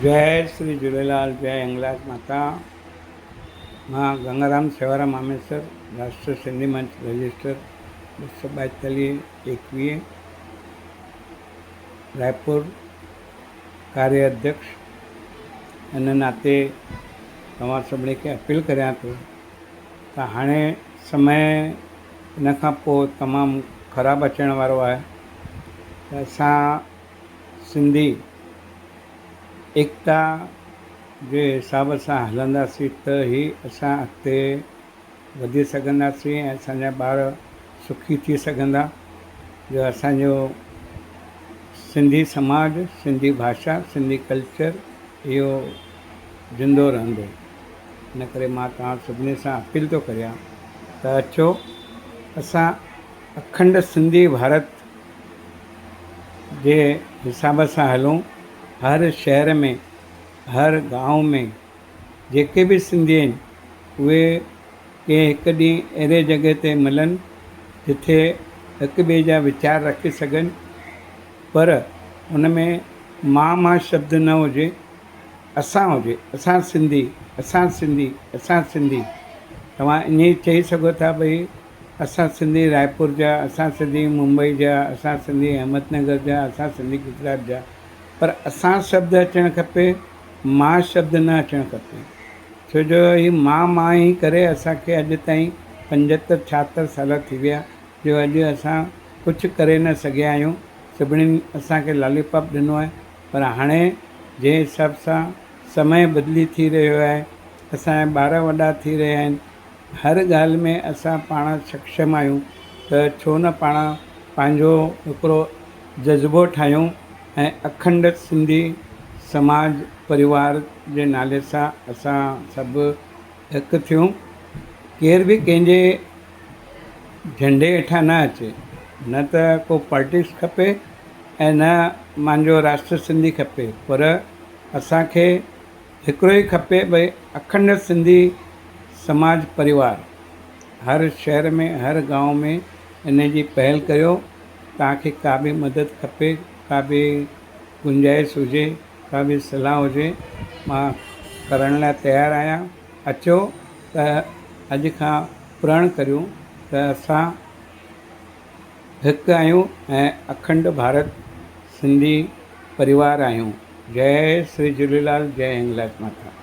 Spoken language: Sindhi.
جئي شري جهوليلال جئي هنگلاج ماتا. مان گنگارام سيوارام آميسر راشٽر سنڌي منچ رجسٽر 242 21 رائپور ڪاريه اڌيڪش ان ناتي توهان سڀني کي اپيل ڪريان ٿو ته هاڻي سمي ان کان پوءِ تمام خراب اچڻ وارو آهي ته اسان سنڌي ايڪتا جي حساب سان هلنداسين ته ئي اسان اڳتي وڌي سگهنداسين ۽ اسان جا ٻار سکي ٿي سگهندا جو اسان جو سنڌي سماج سنڌي ڀاشا سنڌي ڪلچر اهو زندو رهندو ان ڪري مان توهان سڀني سان اپيل ٿو ڪريان ته اچو اسان اکنڊ سنڌي ڀارت جي حساب سان هلون هر شهر ۾ هر گانو ۾ جيڪي به سنڌي آهن اهي ڪنهن هڪ ڏينهن اهڙي جڳهه تي ملن جتي هڪ ٻئي جا ويچار رکي سگهن پر ان ۾ مان مان شبد نه هجي اسان هجي اسان سنڌي اسان سنڌي اسان سنڌي توهان ائين ئي چئي سگهو ٿا ڀئي اسان سنڌي رائپور جا اسان سنڌي ممبئي جا اسان سنڌي احمد نگر جا اسان سنڌي گجرات جا پر اسان شبد اچڻ کپي مان شبد نه اچڻ کپي ڇو جو هي مان مان ئي ڪري اسان کي اڄ تائين پنجهتر ڇاهتر سال ٿي ويا جو اڄ اسان ڪجهه ڪري نه سگهيا آهيون سڀنين اسان کي لالي پاپ ڏنو آهي پر هاڻي جنهن حساب سان سمي بدلي ٿي رهيو آهي اسان جا ٻار وڏا ٿي رهيا آهن هر ڳالهه ۾ اسان پاڻ سڪشم آهيون ته ڇو نه پاڻ پنهنجو هڪڙو جذبو ٺاهيون ۽ اکنڊ سنڌي سماج پريوار جي نالي سان اسان سڀ هڪ ٿيون ڪير به ڪنهن جي جهنڊي هيٺان نه اچي نه ته ڪو پالٽڪس کپي ۽ نه مانجو راشٽر سنڌي کپي پر اسان کي هڪڙو ئي کپي ڀئي اکنڊ سنڌي سماج پريوار هر شهر ۾ هر گانو ۾ ان جي پهل ڪريو توهان کي ڪا به مدد کپي ڪا به گنجائش هجي ڪا به صلاح هجي مان ڪرڻ لاء تيار آهيان اچو ته اڄ کان پرڻ ڪريون ته اسان هڪ آهيون ۽ اکنڊ ڀارت سنڌي پريوار آهيون جئي شري جهوليلال جئي هنگلاج ماتا.